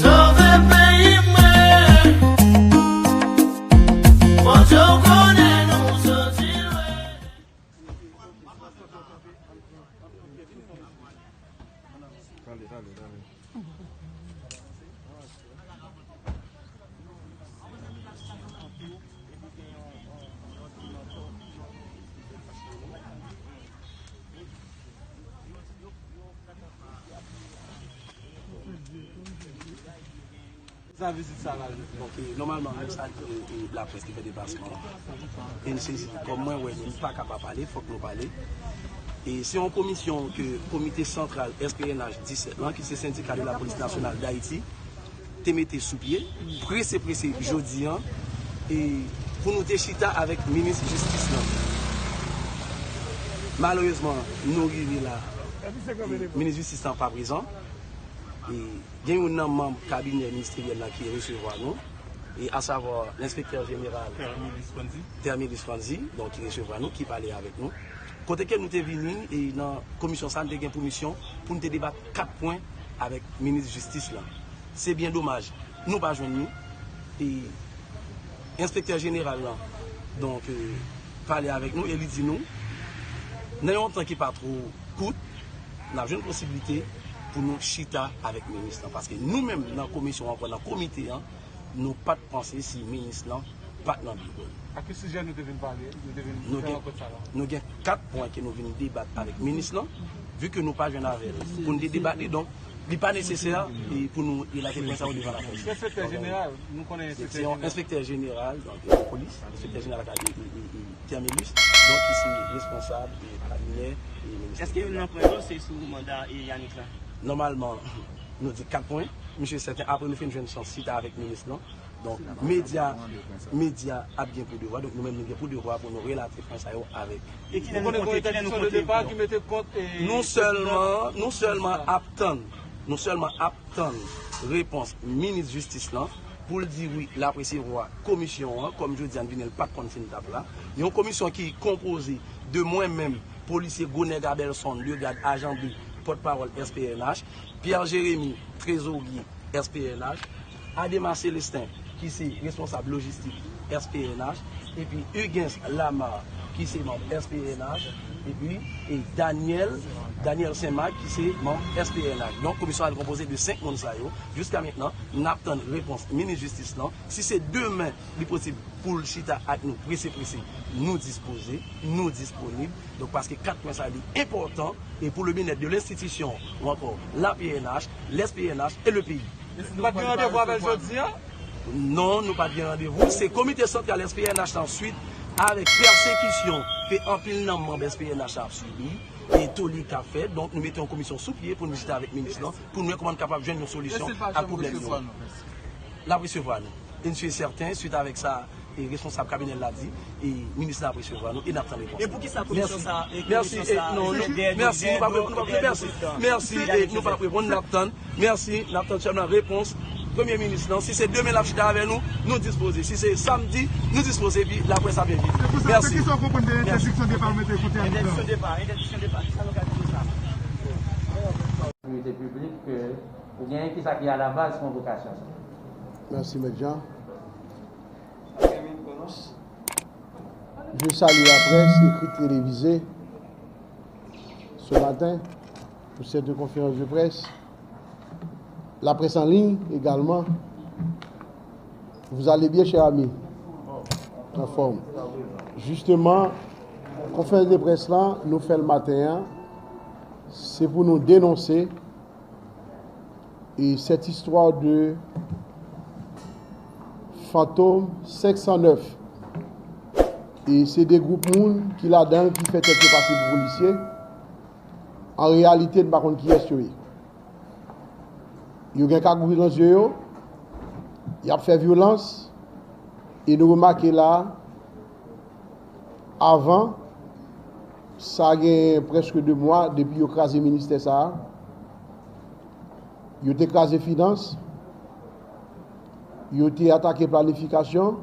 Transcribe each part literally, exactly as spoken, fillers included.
Sove peyi mwen. Bondye, ou konnen nou soti lwen. Sa vizit sa la jodi a. Donk, e, nòmalman, nou salye, e, laprès ki fè deplasman an. E n sezi tou. Kòm mwen wè, nou pa ka pa pale, fòk nou pale. E se yon komisyon ke Komite Santral S P N H disèt lan, ki se Sendika de la Polis Nasyonal d Ayiti, te mete sou pye, prese, prese, jodi a, e pou nou te chita avèk minis jistis lan. Malerezman, nou rive la, e minis jistis lan pa prezan. E gen youn nan manm kabinè ministeryèl la ki resevwa nou, e asavwa lenspektè jeneral Thermilus Frandy. Thermilus Frandy, donk, ki resevwa nou, ki pale avèk nou. Kote ke nou te vini, e nan komisyon sa, nou te gen pou misyon pou nou te debat kat pwen avèk minis jistis lan. Se byen domaj, nou pa jwenn li. E enspektè jeneral lan, donk, e, pale avèk nou e li di nou, nan yon tan ki pa twò kout, n ap jwenn posiblite pou nou chita avèk minis lan. Paske nou menm nan komisyon an, ankò nan komite an, nou pa t panse si minis lan pa t nan biwo l. A ki sijè nou te vin pale? Nou te vin fè rankont sa la? Nou gen kat pwen ke nou vin debat avèk minis lan, vi ke nou pa jwenn avè l pou n te debat li, donk, li pa nesesè, e, pou nou relate pwen sa yo devan laprès. Enspektè jeneral, nou konnen enspektè jeneral. Se yon enspektè jeneral, donk, e, polis, enspektè jeneral ak, e, e, e, e, Thermilus, donk, ki se responsab, e, kabinè, e, ministè. Èske youn nan pwen yo se sou manda, e, Yanick lan? Nòmalman, nou di kat pwen, misye sèten, apre nou fin jwenn chans chita avèk minis lan. Donk, medya, medya ap gen pou devwa, donk nou menm nou gen pou devwa pou nou relate pwen sa yo avèk. E kilè nou konte, kilè nou konte? Nou sèlman, nou sèlman ap tann, nou sèlman ap tann repons minis jistis lan pou l di wi, l ap resevwa komisyon an, kòm jodi a n vini l pa t konn si n t ap la. Yon komisyon ki konpoze de mwen menm, polisye Gonèg Abelson, de gad, ajan de, pòtpawòl S P N H, Pierre Jérémy, trezorye S P N H, Adema Célestin, ki se responsab lojistik S P N H, epi Huguens Lamar, ki se manm S P N H, epi, e, Daniel, Daniel Saint Marc, ki se manm S P N H. Donk, komisyon an konpoze de senk moun sa yo. Jiska mentnan, n ap tann repons minis jistis lan. Si se demen li posib pou l chita ak nou prese prese, nou dispoze, nou disponib. Donk, paske kat pwen sa li enpòtan e pou le bien-être de l'institution ou ankò la P N H, l'S P N H et le pays. Nou pa t gen randevou avè l jodi a? Non, nou pa t gen randevou. Se komite santral S P N H lan, swit avèk pèsekisyon ke anpil nan manm S P N H ap sibi e toli k ap fèt. Donk, nou mete yon komisyon sou pye pou nou chita avèk minis lan, pou nou wè kòman n kapab jwenn yon solisyon ak pwoblèm yo. L ap resevwa nou. E n si e sèten, swit avèk sa, e responsab kabinè l la di, e minis la ap resevwa nou, e n ap tann repons. E poukisa komisyon sa, e komisyon sa, e, non, nou, mèsi, nou p ap reponn, nou p ap reponn, mèsi, e nou p ap reponn, n ap tann, mèsi, n ap tann sèlman repons premye minis lan. Si se demen l ap chita avè nou, nou dispoze. Si se samdi, nou dispoze, epi laprès ap envite. Mèsi. Entèdiksyon depa, entèdiksyon depa, kisa nou ka di sou sa? Sekirite piblik ke Ou gen kisa ki alabaz konvokasyon sa? Mèsi, Mèt Jan. Je salue la presse écrite, télévisée ce matin pour cette conférence de presse. La presse en ligne également. Vous allez bien, cher ami? En forme. Justement, konferans de près la nou fè l maten an, se pou nou denonse E cette histoire de Fantôme senk san nèf. E se de gwoup moun ki ladan l ki fè tèt yo pase pou polisye. An reyalite, n pa konn kiyès yo ye. Yo gen kagoul nan zye yo, y ap fè vyolans, e nou remake la, avan, sa gen prèske de mwa depi yo kraze ministè sa a. Yo te kraze finans, yo te atake planifikasyon,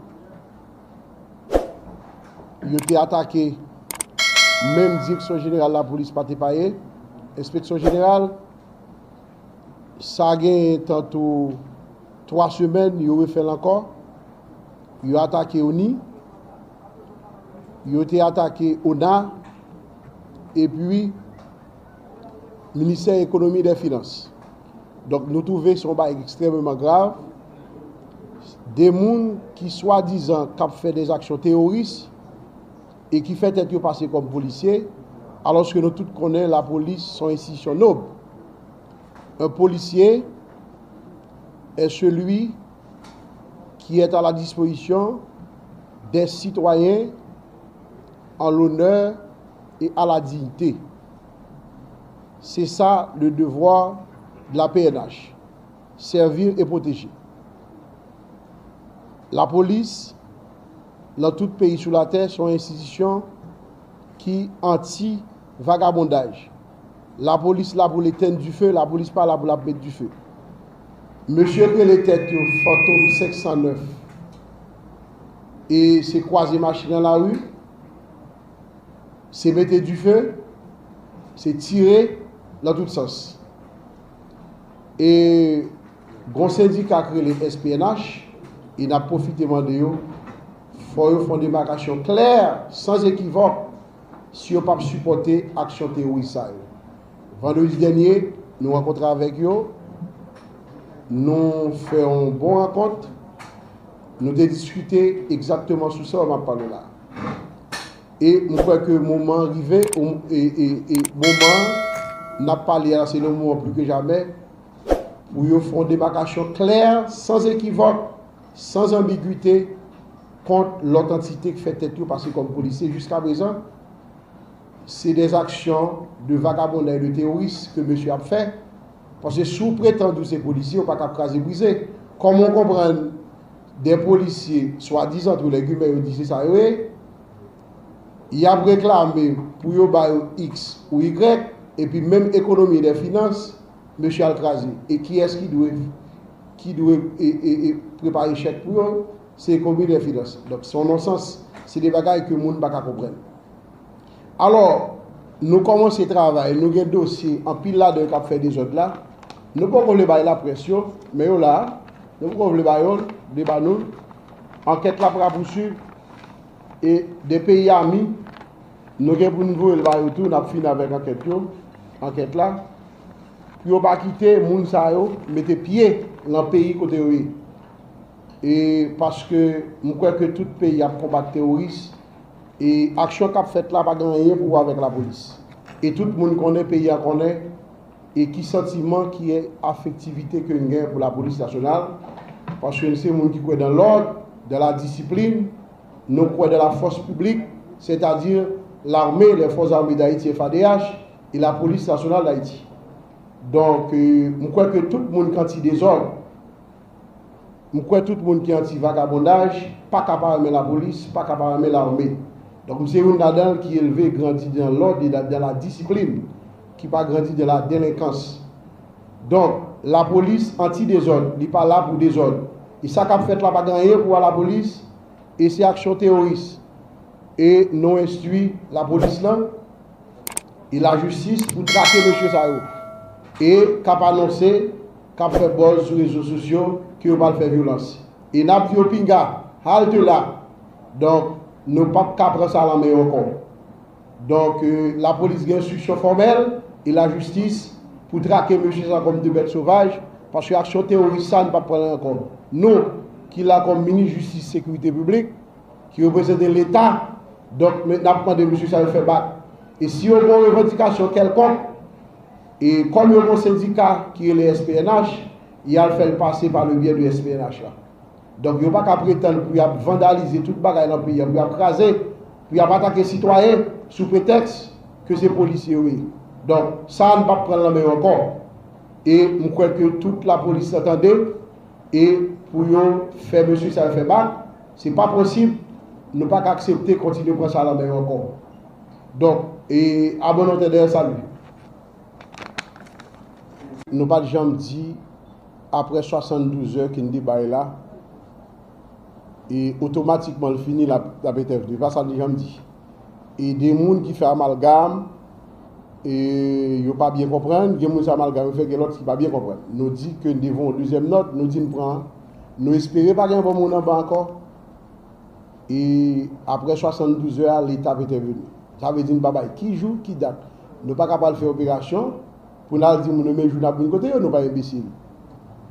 yo te atake Menm Direksyon Jeneral Lapolis pa t epaye. Enspeksyon Jeneral, sa gen tanto twa semèn, yo refè l ankò. Yo atake ONI, yo te atake ONA, epi Ministè Ekonomi e dè Finans. Donk, nou twouve se yon bagay ekstrèmeman grav. De moun ki swadizan k ap fè dè aksyon teworis e ki fè tèt yo pase kòm polisye, alòske nou tout konnen lapolis se yon enstitisyon nob. Un policier est celui qui est à la disposition des citoyens en l'honneur et à la dignité. C'est ça le devoir de la P N H, servir et protéger. Lapolis, nan tout peyi sou latè, se yon enstitisyon ki anti vagabondaj. Lapolis la pou l etenn dife, lapolis pa la pou l ap met dife. Mesye k rele tèt yo Fantom senk san nèf, e se kwaze machin nan lari, se mete dife, se tire nan tout sans. E gon sendika k rele S P N H, e n ap pwofite mande yo, fò yo fè yon demakasyon klè, san ekivòk, si yo p ap sipòte aksyon teworis sa yo. Vandredi dènye, nou rankontre avèk yo, nou fè yon bon rankont, nou te diskite egzakteman sou sa m ap pale w la. E m kwè ke moman an rive, e, e, e moman n ap pale a, se le moman pli ke jamè, pou yo fè yon demakasyon klè, san ekivòk, san anbigite, kont lòt antite k fè tèt yo pase kòm polisye. Jiskaprezan, se dè aksyon de vagabondaj, de teworis ke mesye ap fè. Paske si w pretann ou se polisye, ou pa ka ap kraze brize. Kòman w konprann dè polisye, swadizan, entre guillemets, yo di se sa yo ye, y ap reklame pou yo ba yo X ou Y, epi menm ekonomi e dè finans, mesye al kraze. E kiyès ki dwe, ki dwe e, e, e prepare chèk pou yo? Se ekonomi e dè finans. Donk, se yon nonsans. Se de bagay ke moun pa ka konprann. Alò, nou kòmanse travay, nou gen dosye, anpil ladan yo k ap fè dezòd la. Nou poko vle bay laprès yo, men yo la, nou poko vle ba yo, vle ba nou. Ankèt la pral pouswiv, e de peyi ami, nou gen pou nou voye l ba yo tou, n ap fini avèk ankèt yo, ankèt la, pou yo pa kite moun sa yo mete pye nan peyi kote yo ye. E paske m kwè ke tout peyi ap konbat teworis, e aksyon k ap fèt la pa gen anyen pou wè avèk lapolis. E tout moun konnen, peyi a konnen, e ki santiman, ki afektivite ke n gen pou lapolis nasyonal, paske n se moun ki kwè dans l'ordre, dans la discipline, nou kwè dans la force publique, c'est-à-dire l'armée, les forces armées d'Haïti, F A D H, et la police nationale d'Haïti. Donk, euh, m kwè ke tout moun ki anti dezòd, m kwè tout moun ki anti vagabondaj pa ka pa renmen lapolis, pa ka pa renmen lame. Donk, m se youn ladan l ki elve, grandi dans l'ordre et dans la discipline, ki pa grandi dans la délinquance. Donk, lapolis anti dezòd, li pa la pou dezòd. E sa k ap fèt la pa gen anyen pou wè lapolis, e se aksyon teworis. E nou enstwi lapolis lan, e lajistis pou trake mesye sa yo. E k ap anonse, k ap fè buzz sou rezo sosyo ke yo pral fè vyolans. E n ap di yo pinga, halte là. Donk, nou p ap ka pran sa lan men yo ankò. Donk, euh, lapolis gen enstriksyon fòmèl e lajistis pou trake mesye sa kòm de bèt sovaj, paske aksyon teworis sa, nou p ap pran l ankò. Nou, ki la kòm minis jistis, sekirite piblik, ki reprezante Leta, donk, men, n ap mande mesye sa yo fè bak. E si yo gen yon revandikasyon kèlkonk, e kòm yo gen yon sendika ki rele S P N H, y al fè l pase pa le byè de S P N H la. Donk, yo pa ka pretann pou y ap vandalize tout bagay nan peyi a, pou y ap kraze, pou y ap atake sitwayen sou pretèks ke se polisye yo ye. Donk, sa a, n p ap pran l nan men yo ankò. E m kwè ke tout lapolis lan tande, e pou yo fè mesye sa yo fè bak, se pa posib, nou pa ka aksepte kontinye pran sa lan men yo ankò. Donk, e, a bon antandè, sali. Nou pa t janm di, apre swasanndouz è ke n te bay la, e otomatikman l fini, l ap, l ap entèvni. E pa sa n te janm di. E de moun ki fè amalgam, e yo pa byen konprann, gen moun sa amalgam yo fè, gen lòt ki pa byen konprann. Nou di ke n devon yon dezyèm nòt, nou di n pran, nou espere pa gen bon moun anba ankò. E apre swasanndouz è a, Leta ap entèveni. Sa vle di n pa bay ki jou, ki dat. Nou pa ka pral fè operasyon pou n al di moun yo men jou n ap vin kote yo, nou pa enbesil.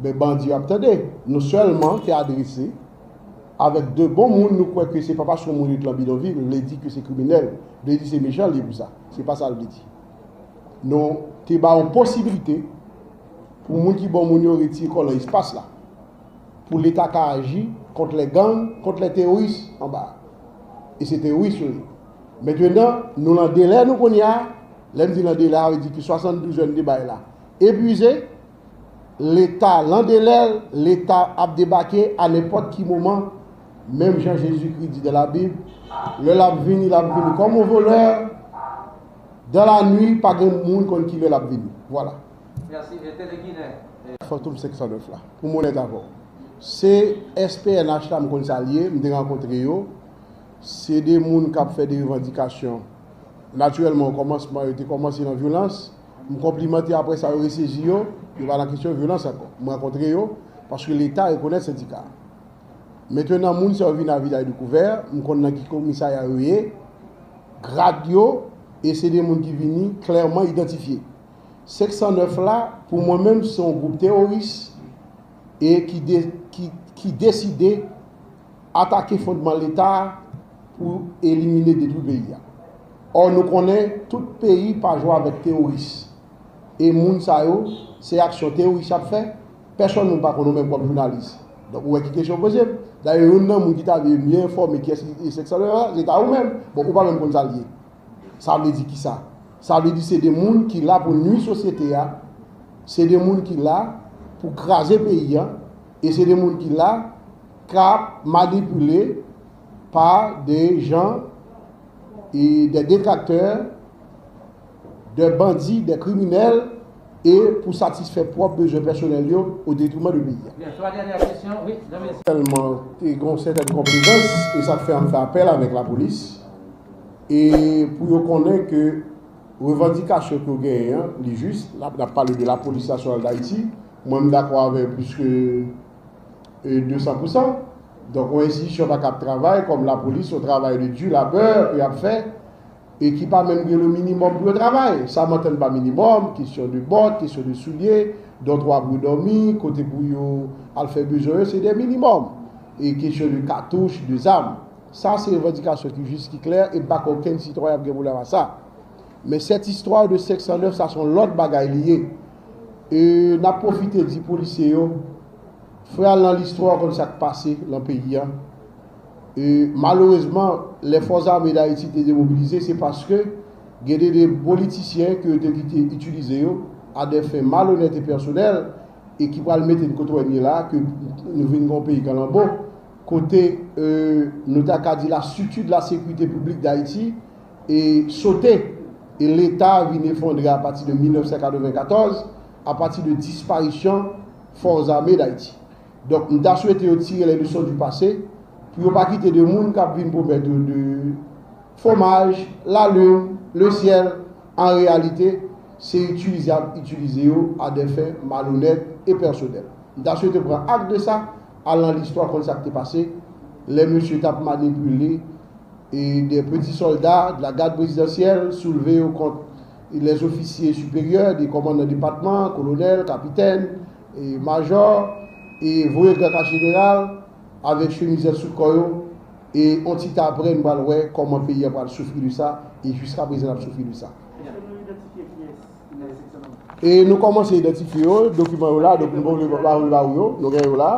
Men bandi yo ap tande. Nou sèlman te adrese avèk de bon moun, nou kwè ke se pa paske yon moun ret lan bidonvil, vle di ke se kriminèl, vle di se mechan l ye pou sa. Se pa sa l vle di. Nou te ba yon posiblite pou moun ki bon moun yo retire kò nan espas la. Pou Leta ka aji kont lè gang, kont lè teworis anba. E se teworis yo ye. Mentenan, nou lan delè nou kounye a. Lè m di lan delè a, vle di ke swasanndouz è n te bay la epwize. Leta lan delè, Leta ap debake a nenpòt ki moman, menm jan Jezikri di dan Labib, lè l ap vini, l ap vini kòm yon volè, dan lanwi, pa gen moun konn ki lè l ap vini. Vwala. Mèsi. E Tele Ginen? Fantom senk san nèf la, pou m onèt avè w. Se S P N H la, m konn sa l ye, m te rankontre yo. Se de moun k ap fè de revandikasyon. Natirèlman, o kòmansman, yo te kòmanse nan vyolans. M konplimante, apre sa, yo resezi yo, yo pa nan kesyon vyolans ankò. M rankontre yo, paske Leta rekonèt sendika a. Mentenan, moun sa yo vin a viday dekouvè, m konn nan ki komisarya yo ye, grad yo, e se de moun ki vini klèman idantifye. Senk san nèf la, pou mwen menm, se yon gwoup teworis e ki de-, ki, ki deside atake fondman Leta a pou elimine, detwi peyi a. Ò, nou konnen tout peyi pa jwe avèk teworis. E moun sa yo, se aksyon teworis y ap fè. Pèsonn moun pa konn ou menm kòm jounalis. Donk, ou wè ki kesyon poze m. Dayè, youn nan moun ki ta dwe mye enfòme kiyès ki senk san nèf la, se ta ou menm. Bon, ou pa menm konn sa l ye. Sa vle di kisa? Sa vle di se de moun ki la pou nwi sosyete a, se de moun ki la pou kraze peyi a, e se de moun ki la k ap manipile pa de jan e de detraktè, de bandi, de kriminèl, e pou satisfè pwòp bezwen pèsonèl yo o detriman de peyi a. Byen, twa dènyè kesyon, wi, Jean Messi. Sèlman, te gen yon sètèn konplezans, e sa k fè an fè apèl avèk lapolis. E pou yo konnen ke revandikasyon ke yo genyen an, li jis, n ap, n ap pale de Lapolis Nasyonal d Ayiti, mwen m dakò avè l plis ke, e, de san pou san. Donk, yon enstitisyon pa ka ap travay kòm lapolis, yon travay de di labè ke y ap fè, e ki pa menm gen le minimòm pou yo travay. Sa m antann pa minimòm, kesyon de bòt, kesyon de soulye, dòtwa pou yo dòmi, kote pou yo al fè bezwen yo, se de minimòm. E kesyon de katouch, de zam. Sa se revandikasyon ki jis, ki klè, e m pa kwè okenn sitwayen ap gen pwoblèm a sa. Men cette histoire de senk san nèf, sa se yon lòt bagay li ye. E n ap pwofite di polisye yo, fè al nan listwa konn sa k pase lan peyi a. E malerezman, lè Fòs Ame d Ayiti te demobilize, se paske gen de, de politisyen ke yo te kite itilize yo a des fins malhonnêtes et personnelles, e ki pral mete n kote w ye la, ke nou vin gen yon peyi kalanbo, kote, e, nou ta ka di la structure de la sécurité publique d'Haïti e sote, e Leta vin efondre apati de mil nèf san katrevenkatòz, apati de disparisyon Fòs Ame d Ayiti. Donk, m ta swete yo tire les leçons du passé, pou yo pa kite de moun k ap vin pwomèt yo de fwomaj, lalin, lesyèl, an reyalite, se itilize y ap itilize yo a des fins malhonnêtes et personnelles. M ta swete pran ak de sa, al nan listwa konn sa k te pase, lè mesye t ap manipile, e des petits soldats de la garde présidentielle, soulve yo kont les officiers supérieurs, des commandants de département, kolonèl, kapitèn, e majò, e voye gran kat jeneral, avèk chemizèt sou kò yo, e on ti tan apre, nou pral wè kòman peyi a pral soufri de sa, e jiska prezan n ap soufri de sa. Èske nou idantifye kiyès ki nan seksyon nan? E nou kòmanse idantifye yo, dokiman yo la, donk nou pa vle ba, ba, ba ou yo, nou gen yo la,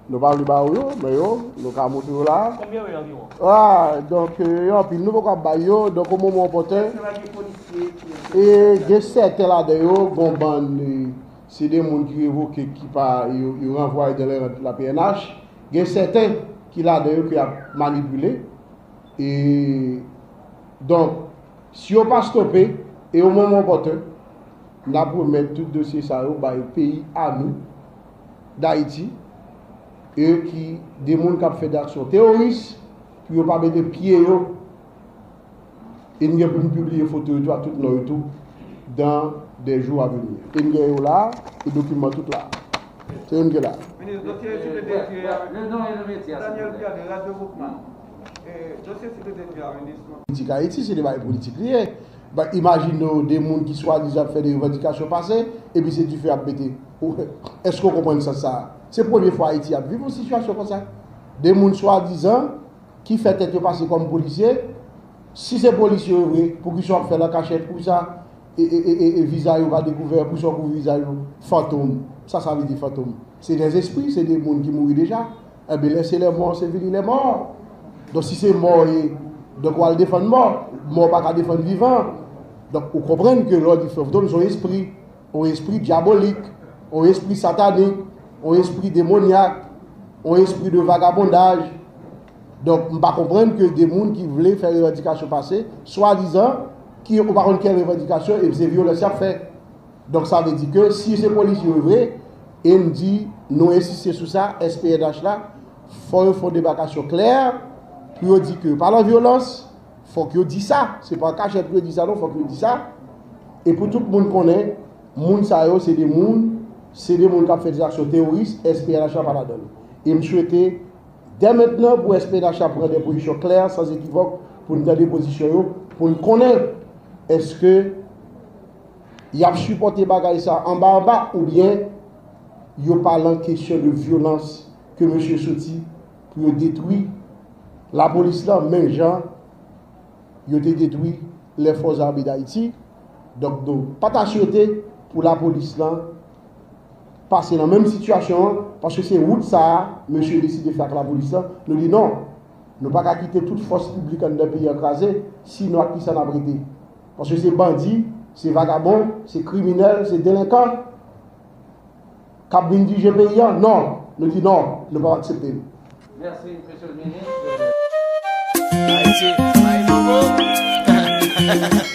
nou pa vle ba ou yo, men yo, nou ka montre yo la. Konbyen yo ye anviwon? Ah, donk, e, yo anpil, nou poko ap bay yo, donk o moman opòten, èske pa gen polisye ki e gen sèten ladan yo, gon bann, e, se de moun ki revoke, ki pa, yo, yo ranvwaye dans les rangs de la P N H. Gen sèten ki ladan yo ke y ap manipile. E, donk, si yo pa stope, e o moman opòten, n ap remèt tout dosye sa yo bay peyi a nou, Dayiti, e ki de moun k ap fè de aksyon teworis, pou yo pa mete pye yo E n gen pou n pibliye foto yo tou ak tout non yo tou dans des jours à venir. E n gen yo la, e dokiman tout la. Se yo n gen la. Minis, dosye Site de Dye a, Le nom et le métier, s'il Daniel vous plaît. Pierre de Radio Groupement. E, dosye Site de Dye a, minis. Politik Ayiti, se de bagay politik li ye. Ba, imajine w de moun ki swadizan ap fè de revandikasyon pase, epi se dife y ap mete. Ou- Èske w konprann sans sa a? Se premye fwa Ayiti ap viv yon sitiyasyon konsa. De moun swadizan ki fè tèt yo pase kòm polisye, si se polisye yo vre, poukisa w ap fè l an kachèt, poukisa e, e, e, e, e viza yo pa dekouvè, poukisa w kouvri viza yo? Fantom. Sa sa vle di fantom? Se dèzespri, se de moun ki mouri deja. Enben, lè se lè mò, se vini lè mò. Donk, si se mò ye, donk w al defann mò. Mò pa ka defann vivan. Donk, ou konprann ke lè w di fantom, se yon espri. Yon espri dyabolik, yon espri satanik, yon espri demonyak, yon espri de vagabondaj. Donk, m pa konprann ke de moun ki vle fè revandikasyon pase, swadizan, ki ou pa konn kèl revandikasyon, epi se vyolans y ap fè. Donk, sa vle di ke si se polisye yo vre, e m di, nou ensiste sou sa, S P N H la, fò yo fè yon debakasyon klè, pou yo di ke pa nan vyolans, fòk yo di sa. Se pa an kachèt pou yo di sa, non, fòk yo di sa. E pou tout moun konnen, moun sa yo, se de moun, se de moun k ap fè de zaksyon teworis, S P N H la pa ladan l. E m swete, dè mentnan, pou S P N H la pran de pozisyon klè, san ekivòk, pou n tande pozisyon yo, pou n konnen èske y ap sipòte bagay sa anba anba oubyen yo pa lan kesyon de vyolans ke mesye soti pou yo detwi lapolis lan, menm jan yo te detwi Lèfòs Ame d Ayiti. Donk, nou pa ta swete pou lapolis lan pase nan menm sitiyasyon an, paske se wout sa a mesye deside fè ak lapolis lan. Nou di non, nou pa ka kite tout fòs piblik anndan peyi an kraze, sinon ak kisa n ap rete? Paske se bandi, se vagabon, se kriminèl, se delenkan k ap vin dirije peyi an? Non, nou di non, nou p ap aksepte l. Merci, Monsieur le Ministre. Ayiti, Ayiti.